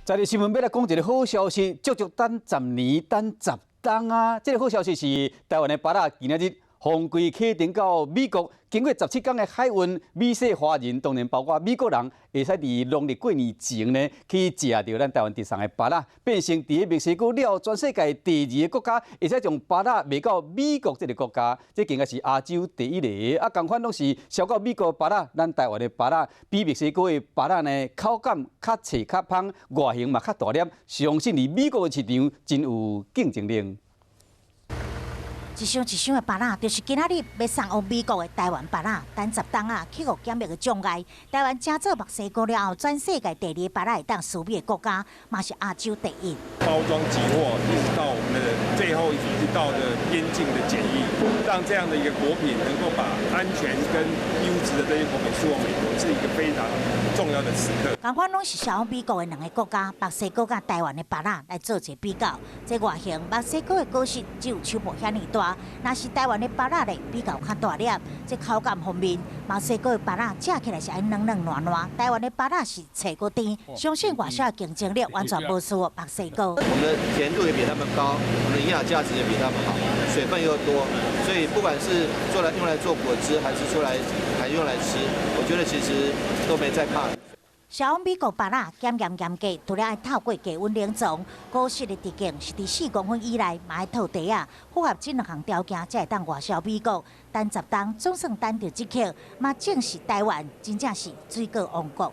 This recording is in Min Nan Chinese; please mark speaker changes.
Speaker 1: 在日新聞欲來講一个好消息，足足等十年，等十冬啊！這个好消息是台灣的芭樂今仔日放歸啟程到美國，經過17天的海運，美西華人當然包括美國人，會使佇農曆過年前呢去食著咱台灣直送的芭樂，變成佇墨西哥了後全世界第二个國家，會使將芭樂賣到美國這个國家，這應該是亞洲第一个。啊，仝款攏是銷到美國芭樂，咱台灣的芭樂比墨西哥的芭樂呢口感較脆較芳，外形嘛較大粒，相信佇美國的市場真有競爭力。
Speaker 2: 一箱一箱的芭樂，就是今仔日欲送往美國的台灣芭樂。等十冬啊，克服檢疫的障礙，台灣成做墨西哥了後，全世界第二芭樂會當輸美的國家，嘛是亞洲第一。
Speaker 3: 包裝集貨，一直到我們的最後一道的邊境的檢疫，讓這樣的一個果品能夠把安全跟優質的這些果品輸往美國，是一個非常重要的時刻。
Speaker 2: 仝款攏是銷往美國的兩个國家，墨西哥佮台灣的芭樂來做一個比較。這外形，墨西哥的果實只有手部遐爾大，若是台灣的芭樂咧比較較大粒。這口感方面，墨西哥的芭樂食起來是愛軟軟爛爛，台灣的芭樂是脆閣甜。相信外銷的競爭力完全無輸墨西哥。
Speaker 4: 我們的甜度也比他們高，我們的營養價值也比他們好，水分又多，所以不管是做來用來做果汁，還是出來還用來吃，我覺得其實都沒在怕。
Speaker 2: 銷往美國芭樂檢驗嚴格，除了愛透過低溫冷藏，果實的直徑是佇4公分以內，嘛愛套袋仔，符合這兩項條件才會當外銷美國。等十冬總算等著這刻，嘛證實台灣真正是水果王國。